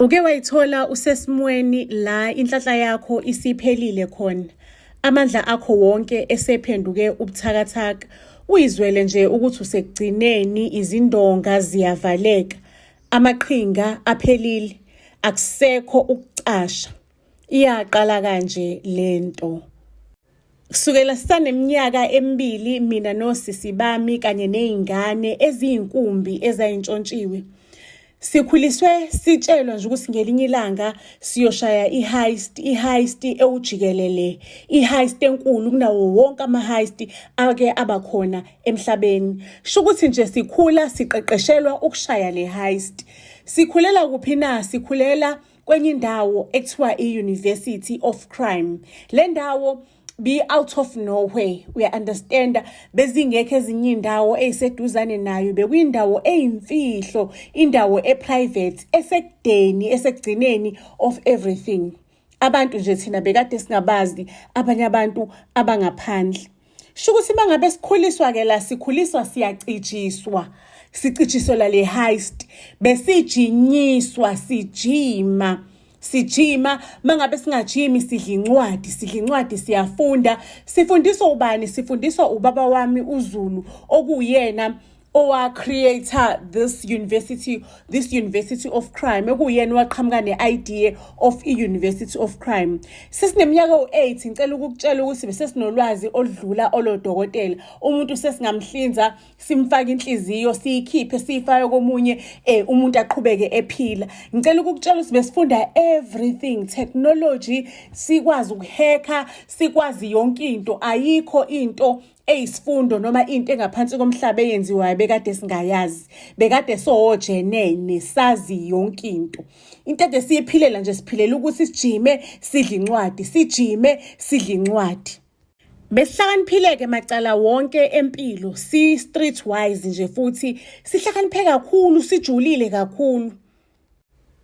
Uke wayithola usesimweni la inhlanhla yakho isiphelile khona, amandla akho wonke esephenduke ubuthakathaka, uyizwele nje ukuthi usekugcineni izindonga ziyavaleka, amaqhinga aphelile, akusekho ukucasha. Iyaqala kanje lento. Kusukela sisaneminyaka emibili mina nosisi bami kanye nezingane eziyinkumbi ezayintshontshiwe. Sikhuliswe sitshelwa nje ukuthi ngelinye ilanga siyoshaya i-heist, i-heist ewujikelele, i-heist enkulu kunawo wonke ama-heist ake abakhona emhlabeni. Sho ukuthi nje sikhula siqeqeshelwa ukushaya le heist. Sikhulela kuphi na? Sikhulela kwenye indawo ekuthiwa i-University of Crime. Le ndawo be out of nowhere, uya understand, bezingekho ezinye indawo eziseduzane nayo, bekuyindawo eyimfihlo, indawo eprivate, esekudeni, esekugcineni of everything. Abantu nje thina bekade singabazi abanye abantu abangaphandle. Sho ukuthi mangabe sikhuliswa ke la, sikhuliswa siyacijiswa, sicijiselwa le heist, besijinyiswa, sijima sijima, mangabe singajimi sidla incwadi, sidla incwadi, siyafunda. Sifundiswa ubani? Sifundiswa ubaba wami uZulu, okuyena owa creator this university, this University of Crime, ekuyena waqhamuka ne-idea of i-University of Crime. Sesineminyaka ewu-8, ngicela ukukutshela ukuthi bese sinolwazi oludlula olodokotela. Umuntu sesingamhlinza, simfake inhliziyo, siyikhiphe, siyifake komunye umuntu, aqhubeke ephila. Ngicela ukukutshela ukuthi besifunda everything, technology, sikwazi ukuhacka, sikwazi yonke into. Ayikho into eyisifundo noma into engaphansi komhlaba eyenziwayo bekade singayazi. Bekade sowojenene, sazi yonke into. Into ade siyiphilela nje, siphilela ukuthi sijime, sidle incwadi, sijime, sidle incwadi. Besihlakaniphile-ke macala wonke empilo, si-street wise nje, futhi sihlakaniphe kakhulu, sijulile kakhulu.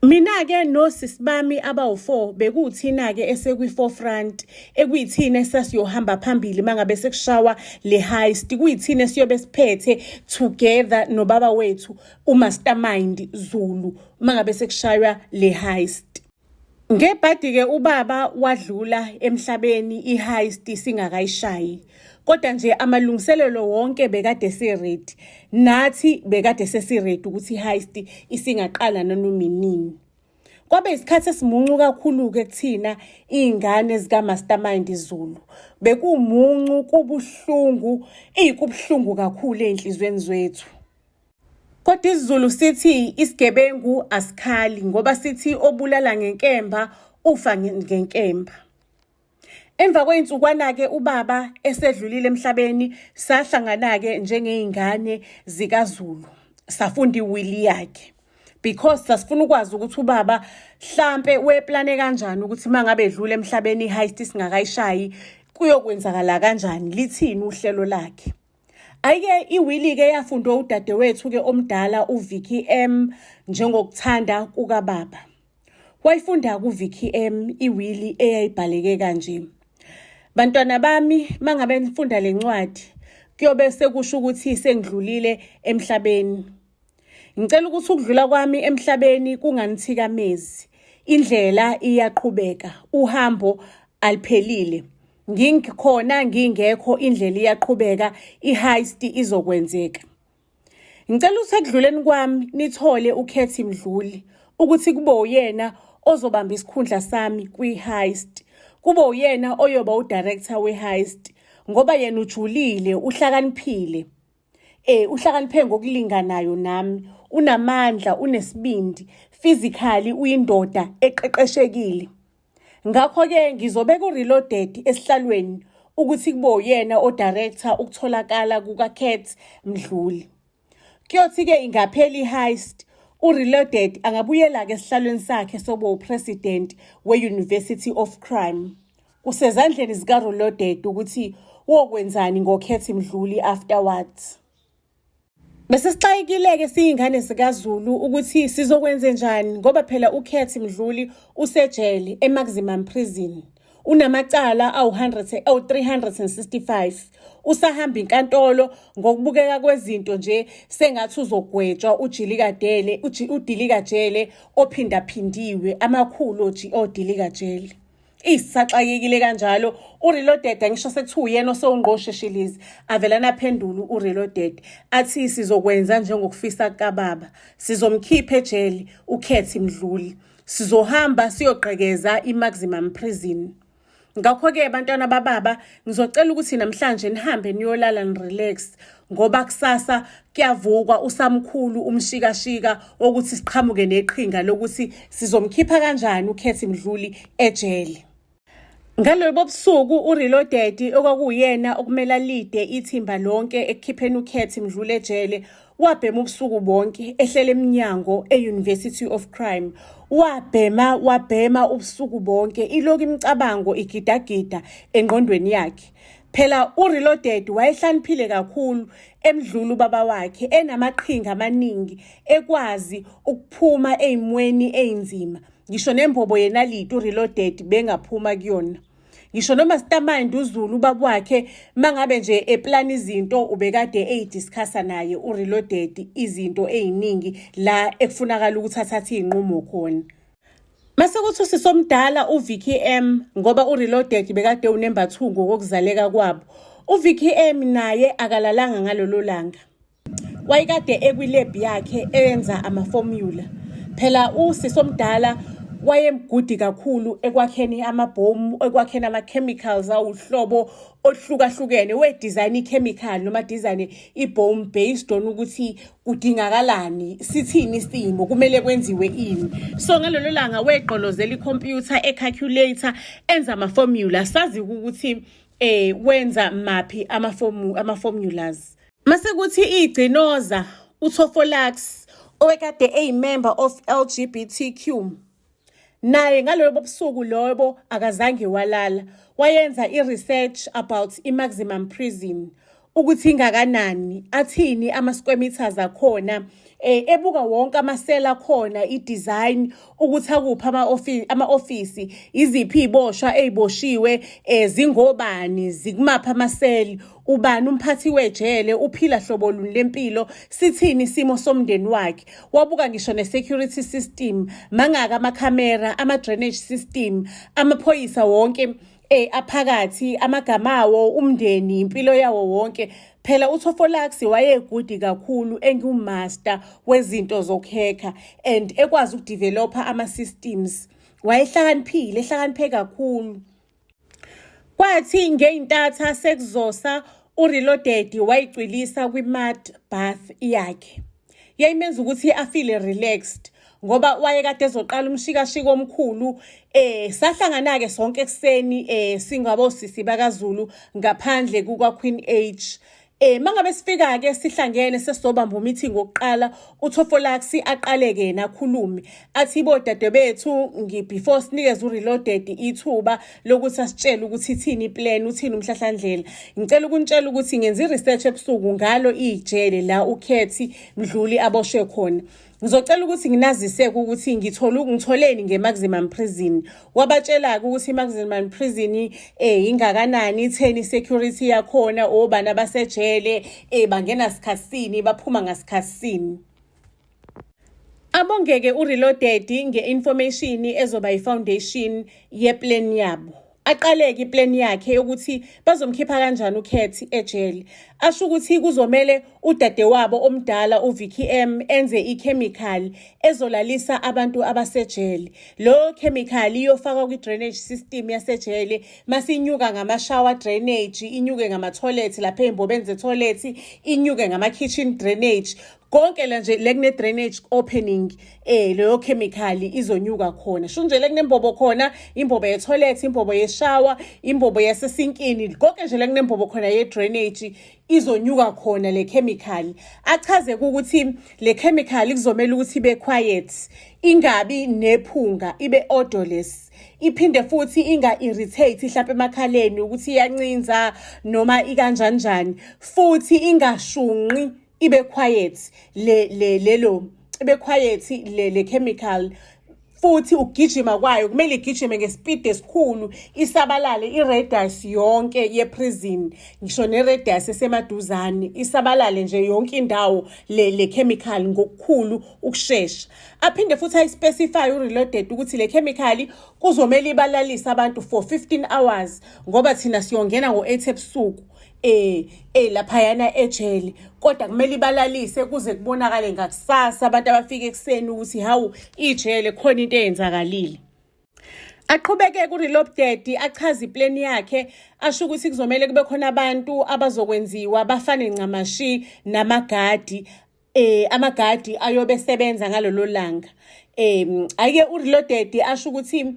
Mina-ke nosisi bami abawu-4 bekuwuthina-ke esekwi-forefront, ekuyithina esasiyohamba phambili mangabe sekushawa le heist, kuyithina esiyobe siphethe together nobaba wethu uMastermind Zulu mangabe sekushaywa le heist. Ngebhadi-ke ubaba wadlula emhlabeni i-heist singakayishayi. Kodwa nje amalungiselelo wonke bekade se-ready. Nathi bekade sesi-ready ukuthi i-heist isingaqala nanoma inini. Kwabe isikhathi esimuncu kakhulu-ke kuthina iy'ngane zika-Mastermind Zulu. Bekumuncu, kubuhlungu, iyikubuhlungu kakhulu ey'nhliziyweni zethu. Kodwa isiZulu sithi isigebengu asikhali, ngoba sithi obulala ngenkemba ufa ngenkemba. Emva kwey'nsukwana-ke ubaba esedlulile emhlabeni, sahlangana-ke njengey'ngane zikaZulu, safunda iwili yakhe. Because sasifuna ukwazi ukuthi ubaba hlampe weplane kanjani ukuthi mangabe edlula emhlabeni i-heist singakayishayi kuyokwenzakala kanjani, lithini uhlelo lakhe. Ayike iwili-ke yafundwa udadewethu-ke omdala uVicky M njengokuthanda kukababa. Wayifunda kuVicky M iwili eyayibhaleke kanje: Bantwana bami, mangabe nifunda le ncwadi kuyobe sekusho ukuthi sengidlulile emhlabeni. Ngicela ukuthi ukudlula kwami emhlabeni kunganithikamezi. Indlela iyaqhubeka, uhambo aliphelile. Ngikhona ngingekho, indlela iyaqhubeka, i-heist izokwenzeka. Ngicela ukuthi ekudluleni kwami nithole uKhethi Mdluli ukuthi kube uyena ozobamba isikhundla sami kwi-heist. Kube uyena oyoba udirector we-heist ngoba yena ujulile, uhlakaniphile. Uhlakaniphe ngokulinganayo nami, unamandla, unesibindi, physically uyindoda eqeqeshekile. Ngakho-ke ngizobeka uReloaded esihlalweni ukuthi kube uyena o-director ukutholakala kukaKat Mdluli. Kuyothi-ke ingaphela i-heist, uReloaded angabuyela-ke esihlalweni sakhe sokuba upresident we-University of Crime. Kusezandleni zikaReloaded ukuthi wokwenzani ngoKhethi Mdluli afterwards. Bese sixakekile-ke siyingane zikaZulu ukuthi sizokwenze njani, ngoba phela uKhethi Mdluli usejele e-maximum prison. Unamacala awu-100 awu-365. Usahamba inkantolo ngokubukeka kwezinto nje sengathi uzogwetshwa ujilikadele udilikajele ophindaphindiwe amakhulu odilikajele. Isaxakekile kanjalo uReloaded ngisho sekuthiwa uyena osewungqosheshilizi avelana aphendule uReloaded athi sizokwenza njengokufisa kukababa sizomkhipha ejele uKhethi Mdluli sizohamba siyogqekeza i-maximum prison. Ngakho-ke bantwana bababa ngizocela ukuthi namhlanje nihambe niyolala nirelax ngoba kusasa kuyavukwa usamkhulu umshikashika wokuthi siqhamuke neqhinga lokuthi sizomkhipha kanjani uKhethi Mdluli ejele. Ngalobo busuku uReloaded okwakuwuyena okumele alide ithimba lonke ekukhipheni uKhethi Mdluli ejele wabhema ubusuku bonke ehlela emnyango e-University of Crime. Wabhema wabhema ubusuku bonke iloku imicabango igidagida engqondweni yakhe. Phela uReloaded wayehlaniphile kakhulu emdlula ubaba wakhe enamaqhinga amaningi ekwazi ukuphuma ey'mweni ey'nzima. Ngisho nembobo yenaliti uReloaded bengaphuma kuyona. Ngisho noma Mastermind uZulu ubaba wakhe mangabe nje eplana izinto ubekade eyidiscussa naye uReloaded izinto eziningi la ekufunakala ukuthi athathe izinqumo khona. Mase kuthi usisi omdala uVicky M ngoba uReloaded bekade unemba 2 ngokokuzaleka kwabo. UVicky M naye akalalanga ngalolo langa. Wayekade ekwilebhu yakhe eyenza amafomula. Phela usisi omdala wayemgudi kakhulu ekwakheni amabhomu, ekwakheni ama-chemicals awuhlobo oluhlukahlukene. We-design i-chemical noma design ibhomu based on ukuthi kudingakalani, sithini isimo, kumele kwenziwe ini. So ngalolo langa wegqolozela ikhompyutha e-calculator enza amafomula. Sazi ukuthi wenza maphi ama-formulas. Mase kuthi igcinoza uThofolax owekade eyimember of LGBTQ naye ngalobo busuku lobo akazange walala wayenza i-research about i-maximum prison ukuthi ingakanani athini ama-square meters akhona ebuka wonke amasela akhona i-design ukuthi akuphi ama-ofisi iziphi iy'boshwa ey'boshiwe zingobani zikumaphi amaseli ubani umphathi wejele uphila hlobo luni lempilo sithini isimo somndeni wakhe wabuka ngisho ne-security system mangaka amakhamera ama-drainage system amaphoyisa wonke aphakathi amagama awo umndeni impilo yawo wonke. Phela uThofolax wayegudi kakhulu engumaster wezinto zokuhekha and ekwazi ukudevelopha ama-systems. Wayehlakaniphile ehlakaniphe kakhulu. Kwathi ngey'ntatha sekuzosa uReloaded wayicwilisa kwi-mud bath yakhe. Yayimenza ukuthi afile relaxed ngoba wayekade ezoqala umshikashika omkhulu. Sahlangana-ke sonke ekuseni singabosisi bakaZulu ngaphandle kuka Queen H. Mangabe sifika-ke sihlangene sesizobamba umeeting wokuqala uThofolax aqale-ke yena akhulume athi bodadewethu before sinikeze uReloaded ithuba lokuthi asitshele ukuthi ithini iplan uthini umhlahlandlela ngicela ukunitshela ukuthi ngenza i-research ebusuku ngalo ijele la uKhethi Mdluli aboshwe khona. Ngizocela ukuthi nginazise-ke ukuthi ngitholeni nge-maximum prison. Wabatshela-ke ukuthi i-maximum prison ingakanani, itheni i-security yakhona, obani abasejele, bangena sikhathi sini, baphuma ngasikhathi sini. Abongeke uReloaded nge-information ezoba i-foundation yeplan yabo. Aqaleke iplan yakhe yokuthi bazomkhipha kanjani uKhethi ejele. Asho ukuthi kuzomele udadewabo omdala uVicky M enze ichemical ezolalisa abantu abasejele. Lo chemical iyofakwa kwi-drainage system yasejele masinyuka ngama-shower drainage, inyuke ngama-toilet lapha ey'mbobeni ze-toilet, inyuke ngama-kitchen drainage. Konke la nje le kune-drainage opening leyo chemical izonyuka khona. Sho nje le kunembobo khona, imbobo ye-toilet, imbobo yeshawa, imbobo yasesinkini, konke nje le kunembobo khona ye-drainage izonyuka khona le chemical. Achaze ukuthi le chemical kuzomela ukuthi ibe quiet, ingabi nephunga, ibe odorless. Iphinde futhi inga-irritate hlampe emakhaleni ukuthi iyancinza noma ikanjani njani, futhi ingashunqi ibe quiet le le lelo ibe quiet le chemical. Futhi ukugijima kwayo kumele igijime ngesipidi esikhulu, isabalale i-radius yonke ye-prison, ngisho ne-radius esemaduzane, isabalale nje yonke indawo le le chemical ngokukhulu ukushesha. Aphinde futhi ayispecify uReloaded ukuthi le chemical kuzomele ibalalise abantu for 15 hours, ngoba thina siyongena ngo-8 ebusuku laphayana ejele, kodwa kumele ibalalise kuze kubonakale ngakusasa abantu abafika ekuseni ukuthi hawu, ijele khona into eyenzakalile. Aqhubeke ku-Reloaded, achaze ipleni yakhe, asho ukuthi kuzomele kube khona abantu abazokwenziwa bafane ncamashi namagadi, amagadi ayobe sebenza ngalolo langa. Ake uReloaded asho ukuthi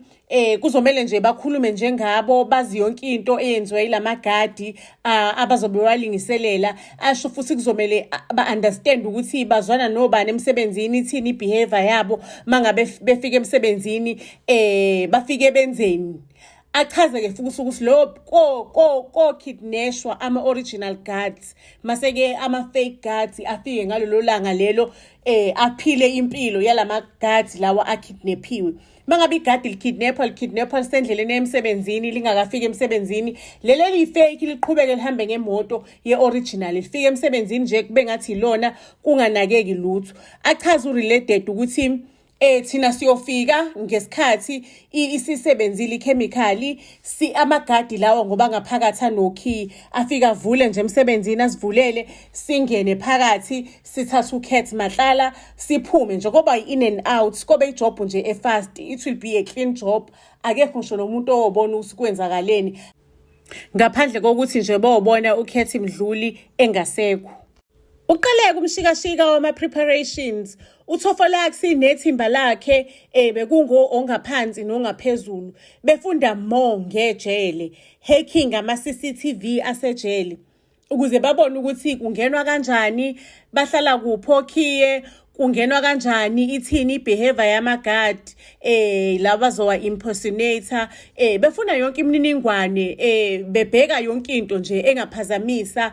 kuzomele nje bakhulume njengabo bazi yonke into eyenziwa yilamagadi abazobe walingiselela. Asho futhi kuzomele ba-understand ukuthi bazwana nobani emsebenzini, ithini i-behavior yabo mangabe befika emsebenzini, bafike benzeni. Achaze-ke futhi ukuthi lo ko kidnashwa ama-original guards, mase-ke ama-fake guards afike ngalolo langa lelo, aphile impilo yalama guards lawa akidnaphiwe. Mangabe igadi likidnapha likidnapha lisendleleni emsebenzini, lingakafiki emsebenzini, leli eliyi-fake liqhubeke lihambe ngemoto ye-original, lifike emsebenzini nje kube ngathi ilona, kunganakeki lutho. Achaze uReloaded ukuthi thina siyofika ngesikhathi isisebenzile ichemical, si amagadi lawa ngoba ngaphakathi anokey, afika avule nje emsebenzini, asivulele singene phakathi, sithathe uCat Matlala, siphume nje, koba in and out, kobe ijob nje efast. It will be a clean job, akekho ngisho nomuntu owobona ukuthi kwenzakaleni ngaphandle kokuthi nje bowobona uCat Mdluli engasekho. Uqaleke umshikashika wama-preparations. UThofolaxi nethimba lakhe bekungo ongaphansi nongaphezulu, befunda more ngejele, hacking ama-CCTV asejele ukuze babone ukuthi kungenwa kanjani, bahlala kuphi okhiye, kungenwa kanjani, ithini ibehavior yamagadi laba bazowa impersonator, befuna yonke imininingwane, bebheka yonke into nje engaphazamisa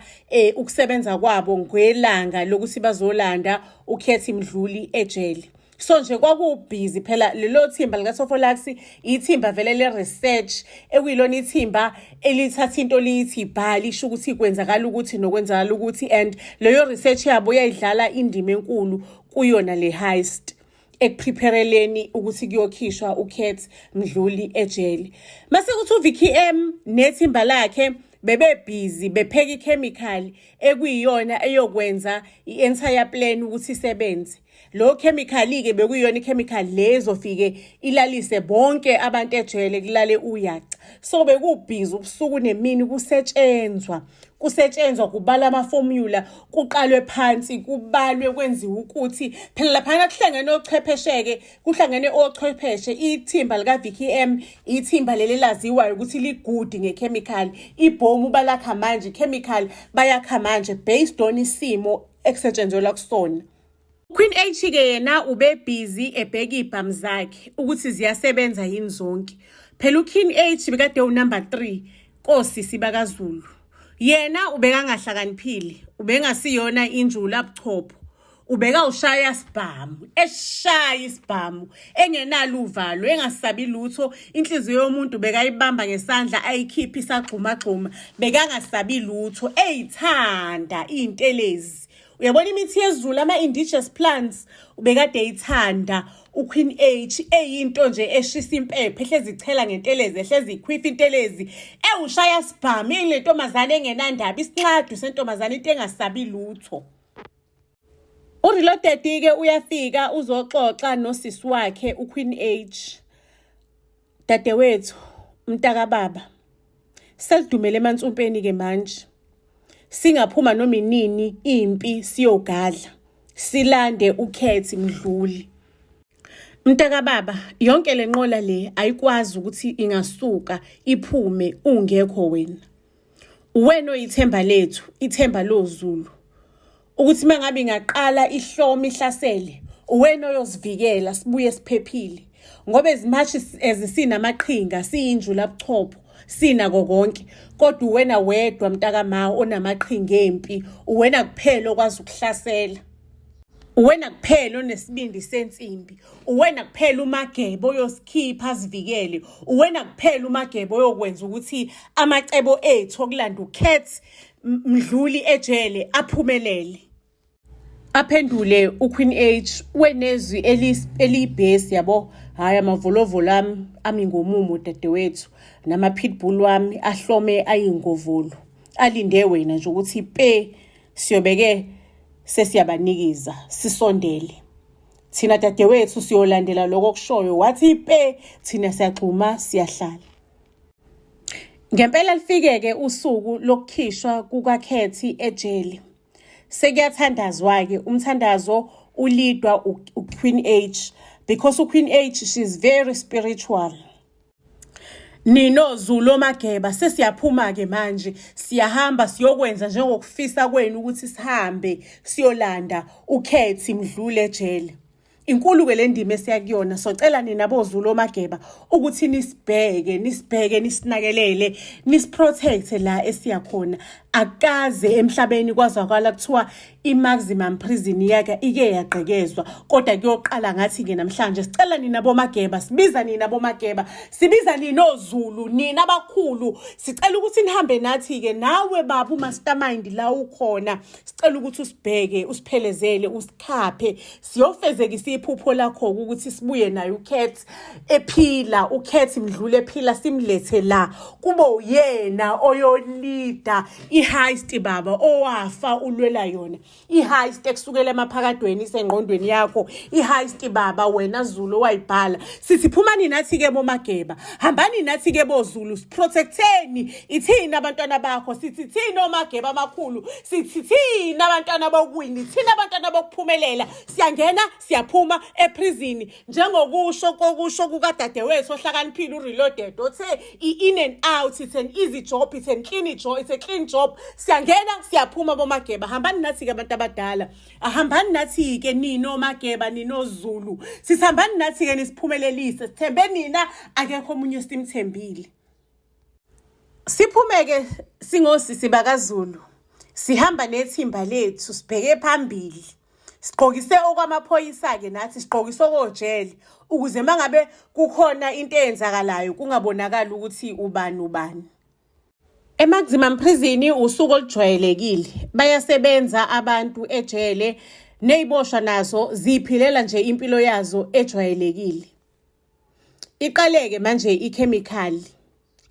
ukusebenza kwabo ngelanga lokuthi bazolanda uCat Mdluli ejele. So nje kwakubhizi phela lelo thimba likaSofolaxi, ithimba vele le-research, ekuyilona ithimba elithatha into liyithi ibhali, isho ukuthi kwenzakala ukuthi nokwenzakala ukuthi, and leyo research yabo yayidlala indima enkulu kuyona le heist, ekuprepareleni ukuthi kuyokhishwa uCat Mdluli ejele. Mase kuthi uVicky M nethimba lakhe bebe busy bepheka ichemical ekuyiyona eyokwenza i-entire plan ukuthi isebenze. Lo chemical ke bekuyiyona ichemical le ezofike ilalise bonke abantu ejele, kulale uyaca. So bekubhizi ubusuku nemini, kusetshenzwa, kusetshenzwa, kubala ama-formula, kuqalwe phansi, kubalwe, kwenziwe ukuthi phela laphana kuhlangene ochwephesheke, kuhlangene ochwepheshe. Ithimba lika-Vicky M, ithimba leli elaziwayo ukuthi li-good ngechemical. Ibhomu balakha manje, ichemical bayakha manje based on isimo ekusetshenzelwa kusona. Queen H-ke yena ube busy ebheka iy'bhamu zakhe ukuthi ziyasebenza yini zonke. Phela uQueen H bekade unumber 3 kosisi bakaZulu. Yena ubekangahlakaniphile, ubengasiyona injula buchopho. Ubeka ushaya sibhamu, eshaya isibhamu, engenalo uvalo, engasabi lutho. Inhliziyo yomuntu bekayibamba ngesandla ayikhiphe isagxumagxuma, bekangasabi lutho, eyithanda iy'ntelezi. Uyabona imithi yezulu, ama-indigenous plants, ubekade eyithanda uQueen H, eyinto nje eshisa impepho, ehlezi ichela ngentelezi, ehlezi ikhwifa intelezi, ewushaya sibhamu, ile ntombazane engenandaba, isinxadu sentombazane, into engasabi lutho. UReloaded-ke uyafika uzoxoxa nosisi wakhe uQueen H. "Dadewethu, mntakababa, selidumele emansumpeni-ke manje. Singaphuma noma inini impi siyogadla, silande uCat Mdluli. Mntakababa, yonke le nqola le ayikwazi ukuthi ingasuka iphume ungekho wena. Uwena oyithemba lethu, ithemba loZulu. Ukuthi mangabe ingaqala ihloma ihlasele, uwena oyosivikela sibuye siphephile. Ngoba as much as sinamaqhinga, siyinjula buchopho, sinako konke, kodwa uwena wedwa mntakama onamaqhinga empi, uwena kuphela okwazi ukuhlasela." Uwena kuphela onesibindi sensimbi. Uwena kuphela uMageba oyosikhipha asivikele. Uwena kuphela uMageba oyokwenza ukuthi amacebo ethu okulanda uCat Mdluli ejele aphumelele. Aphendule uQueen H wenezwi eliyibhesi yabo hhayi amavolovolo ami ami ngomumo dadewethu nama-pitbull wami ahlome ayingovolo alinde wena nje ukuthi pe siyobeke sesiyabanikiza sisondele thina dadewethu siyolandela lokho okushoyo wathi pe thina siyagxuma siyahlala ngempela lifikeke usuku lokukhishwa kukaKhethi ejele Sekuyathandazwa-ke, umthandazo ulidwa uQueen H because uQueen H she's very spiritual. NinoZulu oMageba sesiyaphuma-ke manje siyahamba siyokwenza njengokufisa kwenu ukuthi sihambe siyolanda uKhethi Mdluli ejele. Inkulu-ke le ndima esiya kuyona socela nina boZulu oMageba ukuthi nisibheke nisibheke nisinakelele nisiprotecte la esiya khona akukaze emhlabeni kwazwakala kuthiwa i-maximum prison yake ike yagqekezwa kodwa kuyoqala ngathi-ke namhlanje sicela nina bomageba sibiza nina bomageba sibiza nina oZulu nina abakhulu sicela ukuthi nihambe nathi-ke nawe baba umastermind la ukhona sicela ukuthi usibheke usiphelezele usikhaphe siyofezekisa iphupho lakho ukuthi sibuye naye uCat ephila uCat Mdluli ephila simlethe la kube uyena oyolida iheist baba owafa ulwela yona iheist ekusukela emaphakadweni isengqondweni yakho iheist baba wena Zulu owayibhala sithi phumani nathi ke bomageba hambani nathi ke boZulu siprotecteni ithina abantwana bakho sithi thina omageba amakhulu sithi thina abantwana bokuwini thina abantwana bokuphumelela siyangena siyaphuma eprison njengokusho kokusho kukadadewethu ohlakaniphile ureloaded othe i-in and out it's an easy job it's an clean job it's a clean job siyangena siyaphuma bomageba hambani nathi-ke abantu abadala ahambani nathi-ke nina omageba ninozulu sisihambani nathi-ke nisiphumelelise sithembe nina akekho omunye esimthembile Siphume-ke singosisi bakaZulu, sihamba nethimba lethu sibheke phambili. Sigqokise okwamaphoyisa-ke nathi sigqokise okojele ukuze uma ngabe kukhona into eyenzakalayo kungabonakali ukuthi ubani ubani. EMaximum Prison usuku olujwayelekile, bayasebenza abantu ejele ney'boshwa nazo ziyiphilela nje impilo yazo ejwayelekile. Iqaleke manje ikhemikhali.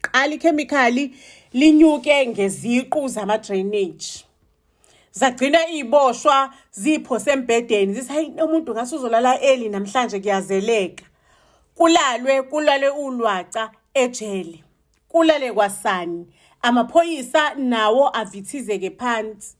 Qala ikhemikhali linyuke ngeziqu zama-drainage. Zagcina iy'boshwa ziphose embhedeni zithi hayi umuntu ngase uzolala early namhlanje kuyazeleka. Kulalwe kulalwe ulwaca ejele. Kulale kwasani. Amaphoyisa nawo avithizeke phansi.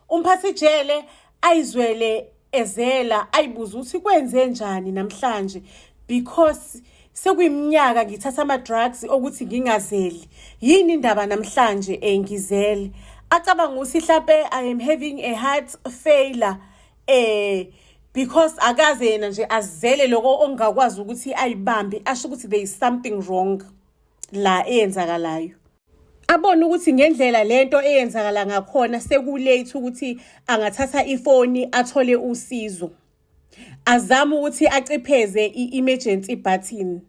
Umphathijele ayizwele ezela ayibuza ukuthi kwenze njani namhlanje because sekuyiminyaka ngithatha ama-drugs okuthi ngingazeli yini indaba namhlanje engizele acabanga ukuthi hlampe I am having a heart failure because akaze yena nje azele lokho ongakwazi ukuthi ayibambe asho ukuthi there is something wrong la eyenzakalayo abone ukuthi ngendlela lento eyenzakala ngakhona sekulate ukuthi angathatha ifoni athole usizo azame ukuthi acipheze i-emergency button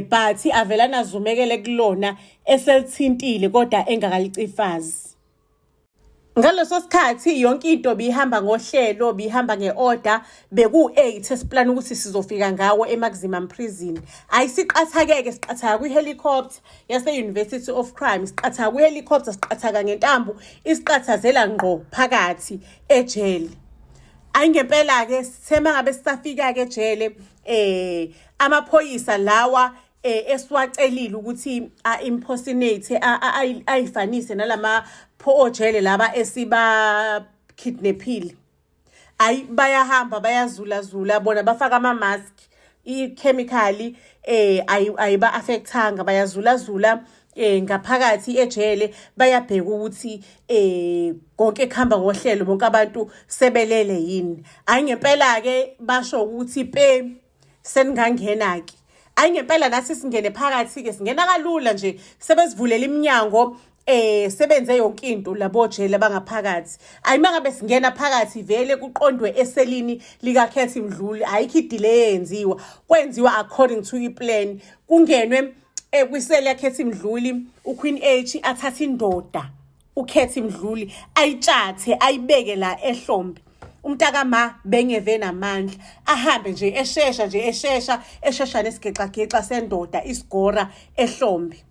but avela nazumekele kulona eselithintile kodwa engakalicifazi Ngaleso sikhathi yonke into bihamba ngohlelo bihamba nge-order beku-8 esiplana ukuthi sizofika ngawo emaximum prison ayisiqathakeke siqathaka kwi-helicopter yase-University of Crime siqathaka kwi-helicopter siqathaka ngentambo isiqathazela ngqo phakathi ejele ayi ngempela-ke sithe uma ngabe sisafika-ke ejele amaphoyisa lawa esiwacelile ukuthi a-impersonate ayifanise nalama ojele laba esiba kidnaphile ayi bayahamba bayazulazula bona bafaka ama-mask i-chemical ayiba affectanga bayazulazula ngaphakathi ejele bayabheka ukuthi konke kuhamba ngohlelo bonke abantu sebelele yini ayi ngempela ke basho ukuthi pe seningangena-ke ayi ngempela nathi singene phakathi-ke singena kalula nje sebesivulela iminyango. Sebenze yonke into labo jele abangaphakathi. Ayimangabe singena phakathi vele kuqondwe eselini likaKhethi Mdluli, ayikho i-delay eyenziwa, kwenziwa according to i-plan. Kungenwe kwiseli yaKhethi Mdluli, uQueen H athathe indoda uKhethi Mdluli ayitshathe ayibeke la ehlombe. Umntakama bengeve namandla, ahambe nje eshesha nje eshesha eshesha nesigeqageqa sendoda isigora ehlombe.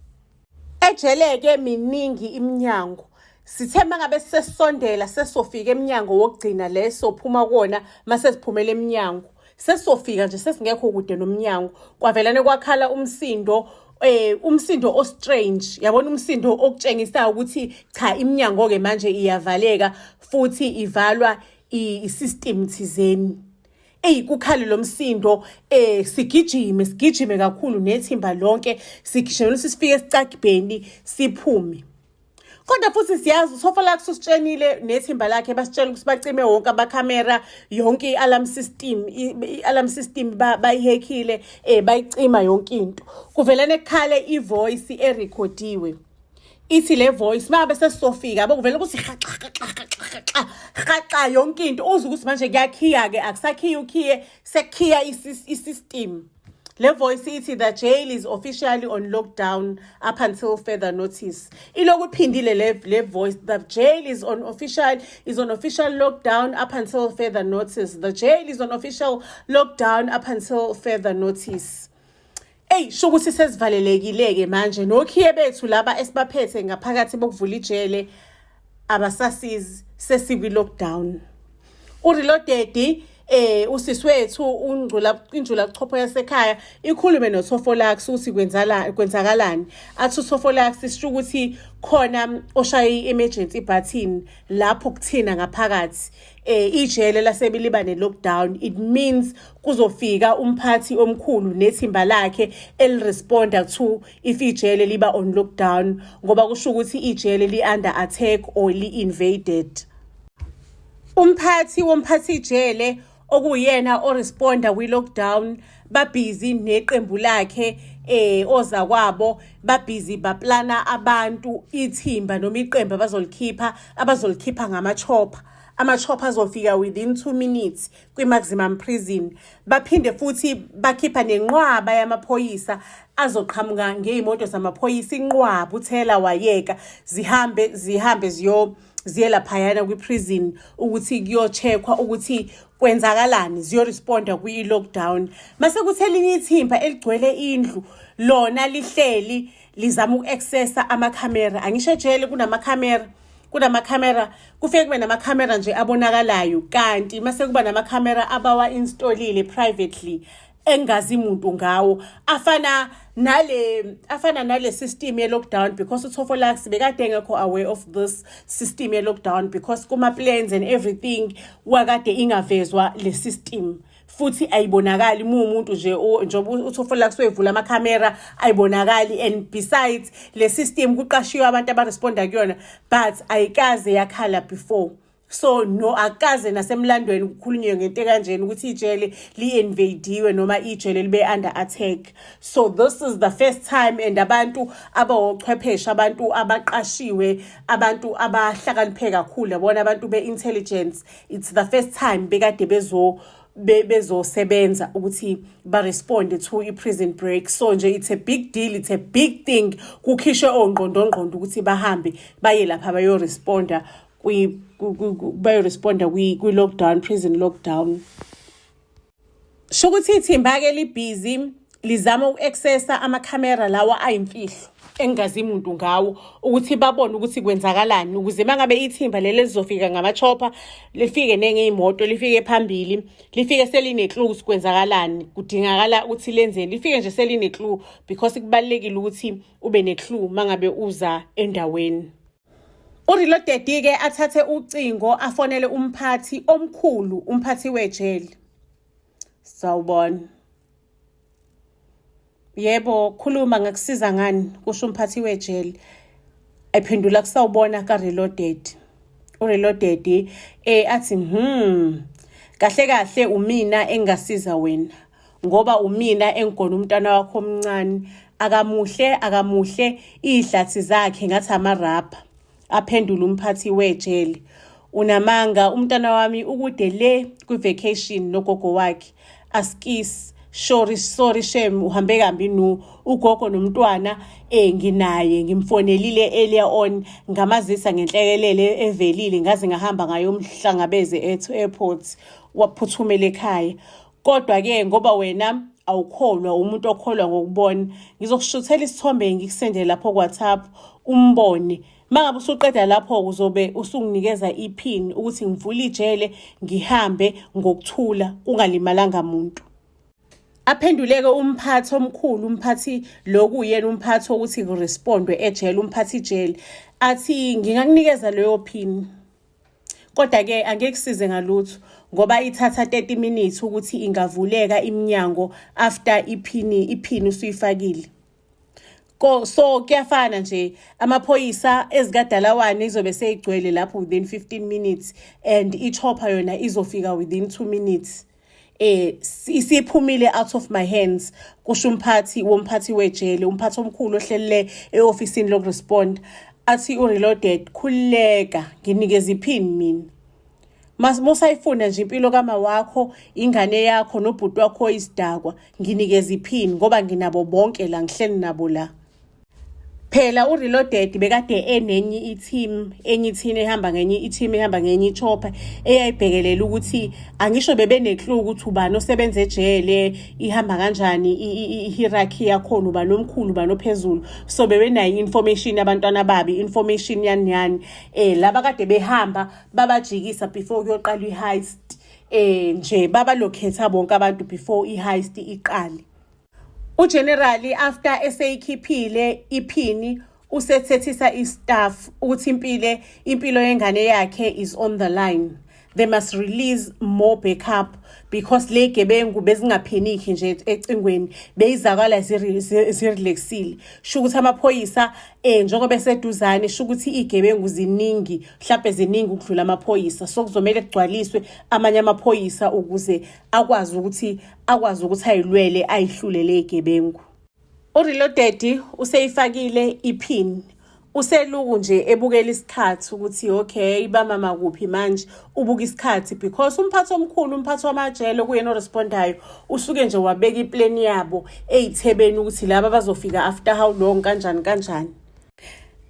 Ejele-ke miningi iminyango. Sithe mangabe sesisondela sesofika emnyango wokugcina le sophuma kuwona mase siphumela emnyango. Sesofika nje sesingekho kude nomnyango. Kwavelane kwakhala umsindo umsindo o-strange, yabona, umsindo okutshengisa ukuthi cha, iminyango ke manje iyavaleka futhi ivalwa i-system thizeni. Eyi, kukhale lo msindo, sigijime sigijime kakhulu nethimba lonke, sigijimela ukuthi sifike esicagibheni siphume. Kodwa futhi siyazi uSofalak usitshenile nethimba lakhe, basitshela ukuthi bacime wonke amakhamera, yonke i-alarm system, i-alarm system bayihekhile, bayicima yonke into. Kuvelane kukhale i-voice erekhodiwe. Ithi le voice mabe sesizofika yabo kuvele ukuthi haxa haxa haxa haxa haxa yonke into, uzwe ukuthi manje kuyakhiya-ke, akusakhiya ukhiye, sekukhiya i-system. Le voice ithi, "The jail is officially on lockdown up until further notice." Iloku iphindile le voice, "The jail is on official lockdown up until further notice. The jail is on official lockdown up until further notice." Eyi, sho ukuthi sesivalelekile-ke manje, nokhiye bethu laba esibaphethe ngaphakathi bokuvula ijele abasasizi, sesikwi-lockdown. UReloaded, usisi wethu ungcula injula chopho yasekhaya, ikhulume noThofolax ukuthi kwenzala kwenzakalani. Athi uThofolax sisho ukuthi khona oshaya i-emergency button lapho kuthina ngaphakathi, ijele lasebeliba ne-lockdown. It means kuzofika umphathi omkhulu nethimba lakhe eliresponda to if ijele liba on lockdown, ngoba kusho ukuthi ijele li-under attack or li-invaded. Umphathi womphathi ijele okuyena oresponda kwi-lockdown babhizi neqembu lakhe, ozakwabo babhizi baplana abantu, ithimba noma iqembu abazolikhipha ngama-chopper. Ama-chopper azofika within 2 minutes kwi-maximum prison. Baphinde futhi bakhipha nenqwaba yamaphoyisa azoqhamuka ngey'moto zamaphoyisa, inqwaba uthela wayeka, zihambe zihambe ziyo ziye laphayana kwi-prison ukuthi kuyo-check-wa ukuthi kwenzakalani, ziyoresponda kwi-lockdown. Mase kuthi elinye ithimba eligcwele indlu lona lihleli lizama uku-accessa amakhamera. Angisho ejele kunamakhamera, kufike kube namakhamera nje abonakalayo, kanti mase kuba namakhamera abawa-installile privately engazi muntu ngawo, afana nale system ye-lockdown, because uThofolax bekade engekho aware of this system ye-lockdown, because kuma-plans and everything wakade ingavezwa le system futhi ayibonakali. Uma umuntu nje njengoba uThofolax wevula amakhamera, ayibonakali. And besides, le system kuqashiwe abantu abaresponda kuyona, but ayikaze yakhala before, so no, akaze nasemlandweni kukhulunywe ngento ekanjena ukuthi ijele li-invadiwe noma ijele libe under attack. So this is the first time, and abantu abawochwepheshe, abantu abaqashiwe, abantu abahlakaniphe kakhulu, yabona, abantu be-intelligence, it's the first time bekade bezosebenza ukuthi ba-responde to i-prison break. So nje it's a big deal, it's a big thing. Kukhishwe ongqondongqondo ukuthi bahambe baye lapha bayoresponda kwi-lockdown, prison lockdown. Sho ukuthi ithimba-ke libhizi lizama uku-accessa amakhamera lawa ayimfihlo engazi muntu ngawo, ukuthi babone ukuthi kwenzakalani, ukuze mangabe ithimba leli lizofika ngama-chopper, lifike nengey'moto, lifike phambili, lifike seline-clue ukuthi kwenzakalani, kudingakala ukuthi lenzeni, lifike nje seline-clue, because kubalulekile ukuthi ube ne-clue mangabe uza endaweni. UReloaded-ke athathe ucingo afonele umphathi omkhulu, umphathi wejele. "Sawubona." "Yebo, khuluma, ngakusiza ngani?" kusho umphathi wejele. Ephendula kusawubona kaReloaded. UReloaded athi, kahle kahle umina engasiza wena, ngoba umina engigona umntwana wakho omncane. Akamuhle, akamuhle, izihlathi zakhe ngathi amarabha. Aphendula umphathi wejele. Unamanga, umntana wami ukude le kwi-vacation nogogo wakhe. Askis, sorry, sorry shem, uhambe kambi nu ugogo nomntwana. Nginaye, ngimfonelile earlier on, ngamazisa ngenhlekelele evelile, ngaze ngahamba ngayomhlangabeze e-airport, waphuthumela ekhaya. Kodwa-ke ngoba wena awukholwa, umuntu okholwa ngokubona, ngizokushuthela isithombe, ngikusendele lapho ku-WhatsApp, umbone. Uma ngabe usuqeda lapho, uzobe usunginikeza iphini ukuthi ngivule ijele, ngihambe ngokuthula kungalimalanga muntu. Aphenduleke umphathi omkhulu, umphathi lo kuyena umphathi wokuthi kurespondwe ejele, umphathi ijele, athi, "Ngingakunikeza leyo phini, kodwa-ke angeke kusize ngalutho ngoba ithatha 30 minutes ukuthi ingavuleka iminyango after iphini usuyifakile." Ko so kuyafana nje, amaphoyisa ezikadalawane izobe seyigcwele lapho within 15 minutes and i-chopper yona izofika within 2 minutes. Isiphumile out of my hands, kusho umphathi womphathi wejele, umphathi omkhulu ohlelele e-ofisini lokurespond. Athi uReloaded, "Khululeka, nginikeza iphini mina. Musayifuna nje impilo kama wakho, ingane yakho nobhuti wakho oyisidakwa, nginikeza iphini ngoba nginabo bonke la, ngihleli nabo la." Phela uReloaded bekade enenye i-team, enye i-team ehamba ngenye i-team, ehamba ngenye i-chopper eyayibhekelela ukuthi, angisho, bebene-clue ukuthi ubani osebenza ejele, ihamba kanjani i-hierarchy yakhona, ubani omkhulu, ubani ophezulu. So bebenayo i-information yabantwana babi, information yani yani. Laba kade behamba babajikisa before kuyoqala i-heist, nje babalocate bonke abantu before i-heist iqale. UGeneral, after eseyikhiphile iphini, usethethisa istaff ukuthi impilo yengane yakhe is on the line, they must release more backup because le gebengu bezingaphenikhi nje ecingweni, beyizakala zirelaxile. Sho ukuthi amaphoyisa, njengoba eseduzane, sho ukuthi igebengu ziningi, mhlawumbe ziningi ukudlula amaphoyisa, so kuzomele kugcwaliswe amanye amaphoyisa ukuze akwazi ukuthi ayilwele, ayihlule le gebengu. UReloaded useyifakile iphini, useluku nje ebukela isikhathi ukuthi okay, bamama kuphi manje. Ubuka isikhathi because umphathi omkhulu, umphathi wamajele okuyena orespondayo, usuke nje wabeka iplani yabo ey'thebeni ukuthi laba bazofika after how long, kanjani kanjani.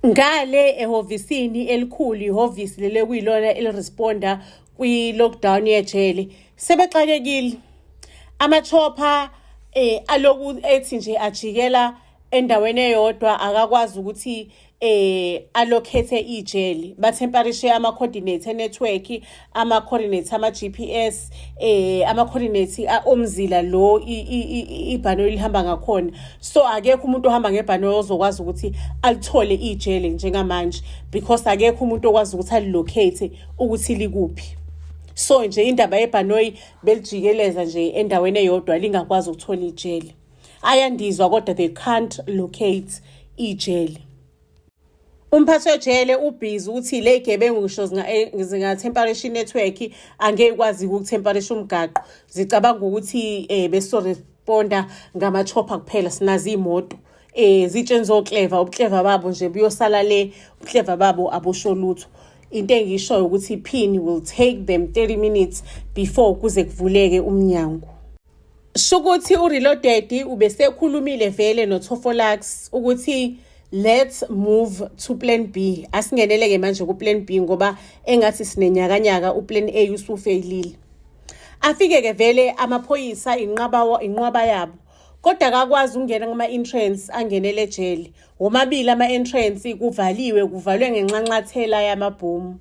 Ngale ehhovisini elikhulu, ihhovisi lele kuyilona eliresponda kwi-lockdown yejele, sebexakekile. Ama-chopper aloku ethi nje ajikela endaweni eyodwa, akakwazi ukuthi allocate ijele. Batemperishe ama-coordinates e-network, ama-coordinates ama-GPS, ama-coordinates omzila lo ibhanoyi lihamba ngakhona. So akekho umuntu ohamba ngebhanoyi ozokwazi ukuthi alithole ijele njengamanje because akekho umuntu okwazi ukuthi alilocate ukuthi likuphi. So nje indaba yebhanoyi belijikeleza nje endaweni eyodwa, lingakwazi ukuthola ijele. Ayandizwa kodwa they can't locate ijele. Umphathi wejele ubhizi ukuthi le gebengu ngisho zingatemperisha i-network, angeke ikwazi ukutemperisha umgaqo. Zicabanga ukuthi besoresponda ngama-chopper kuphela, sinazo iy'moto. Zitsheni zoclever, ubuclever babo nje buyosala le, ubuclever babo abusho lutho. Into engiyishoyo ukuthi iphini will take them 30 minutes before kuze kuvuleke umnyango. Shukuthi uReloaded ubesekhulumile vele noTofolax ukuthi let's move to plan B, asingeneleke manje ku-plan B ngoba engathi sinenyakanyaka, uplan A usufeyilile. Afike-ke vele amaphoyisa, inqaba inqwaba yabo, kodwa akakwazi ukungena kuma-entrance angenele ejele. Womabili ama-entrance kuvaliwe, kuvalwe ngenxanxathela yamabhomu,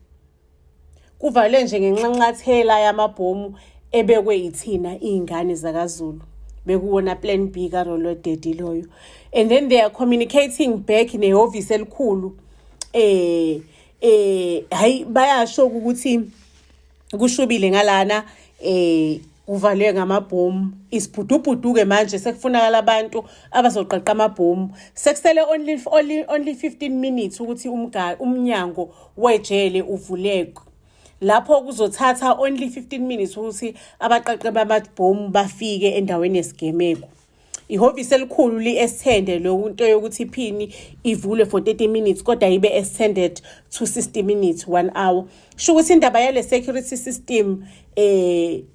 kuvalwe nje ngenxanxathela yamabhomu ebekwe ithina iy'ngane zakaZulu. Bekuwona plan B kaReloaded loyo. And then they are communicating back nehhovisi elikhulu. Hayi, bayasho ukuthi kushubile ngalana, kuvalwe ngamabhomu, isibhudubhudu-ke manje, sekufunakala abantu abazoqaqa amabhomu. Sekusele only 15 minutes ukuthi umnyango wejele uvuleke. Lapho kuzothatha only 15 minutes ukuthi abaqaqe bamabhomu bafike endaweni yesigameko. Ihhovisi elikhulu li-extende lo nto yokuthi iphini ivulwe for 30 minutes kodwa ibe extended to 60 minutes, 1 hour. Sho ukuthi indaba yale security system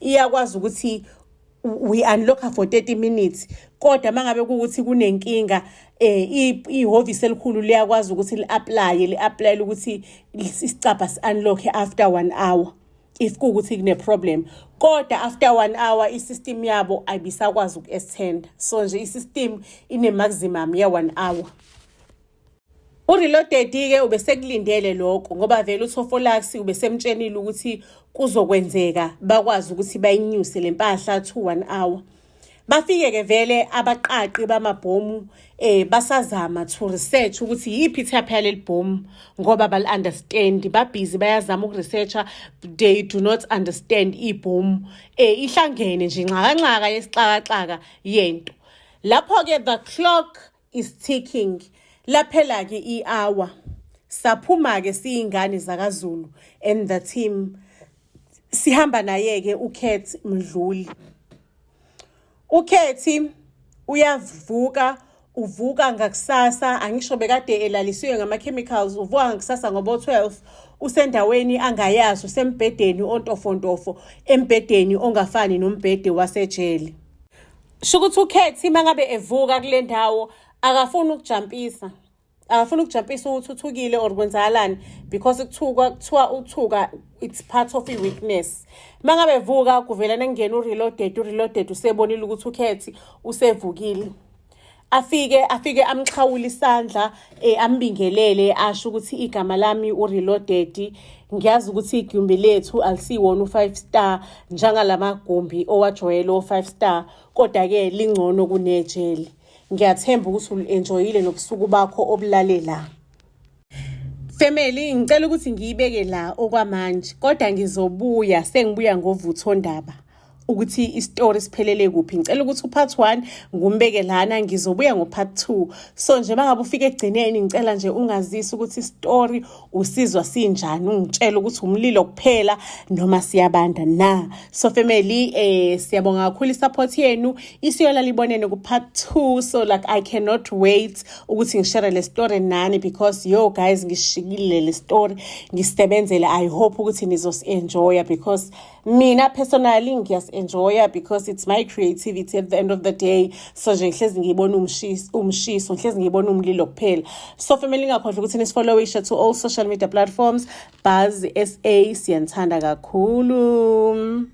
iyakwazi ukuthi we unlock for 30 minutes, kodwa mangabe kuwukuthi kunenkinga, ihhovisi elikhulu liyakwazi ukuthi li-apply ukuthi isicabha si-unlock after 1 hour if kuwukuthi kune-problem. Kodwa after 1 hour i-system yabo ayibisakwazi uku-extend, so nje i-system ine-maximum ya-1 hour. UReloaded-ke ubesekulindele lokho ngoba vele uThofolax ubesemtshenile ukuthi kuzokwenzeka bakwazi ukuthi bayinyuse le mpahla to 1 hour. Bafike-ke vele abaqaqi bamabhomu, basazama to research ukuthi yiphi i-type yaleli bhomu ngoba bali-understand. Babhizi bayazama ukuresearcha, they do not understand ibhomu. Ihlangene nje inxakanxaka yesixakaxaka yento. Lapho-ke the clock is ticking. Laphela-ke i-hour. Saphuma-ke siyingane zakaZulu and the team. Sihamba naye-ke uKat Mdluli. UKhethi uyavuka, uvuka ngakusasa, angisho bekade elalisiwe ngama-chemicals, uvuka ngakusasa ngobo-12, usendaweni angayazi, usembhedeni ontofontofo, embhedeni ongafani nombhede wasejele. Sho ukuthi uKhethi mangabe evuka kule ndawo akafuni ukujampisa. Akafuni ukujampisa ukuthi uthukile or kwenzakalani because kuthuka, kuthiwa uthuka, it's part of i-weakness. Mangabe evuka kuvela nekungena uReloaded, uReloaded usebonile ukuthi uKhethi usevukile. Afike amxhawule isandla, ambingelele, asho ukuthi igama lami uReloaded, ngiyazi ukuthi igumbi lethu alisiwona u-5 star njengalamagumbi owajwayele o-5 star, kodwa-ke lingcono kunejele. Ngiyathemba ukuthi uli-enjoyile nobusuku bakho obulale la. Family, ngicela ukuthi ngiyibeke la okwamanje, kodwa ngizobuya sengibuya ngovuthondaba ukuthi isitori siphelele kuphi. Ngicela ukuthi u-part 1 ngumbeke lana, ngizobuya ngo-part 2. So nje mangabe ufika ekugcineni, ngicela nje ungazisi ukuthi isitori usizwa sinjani, ungitshele ukuthi umlilo kuphela noma siyabanda na. So family, siyabonga kakhulu i-support yenu. Isiyola libonene ku-part 2. So like I cannot wait ukuthi ngishare le story nani because yo guys, ngishikile le story, ngisebenzele. I hope ukuthi nizos-enjoya because mina personally ngiyas-enjoya because it's my creativity at the end of the day. So nje ngihlezi ngiyibona umshiso, ngihlezi ngiyibona umlilo kuphela. So family, ngakhohlwa ukuthi nisifollowishe to all social media platforms, Buzz SA. Siyanithanda kakhulu.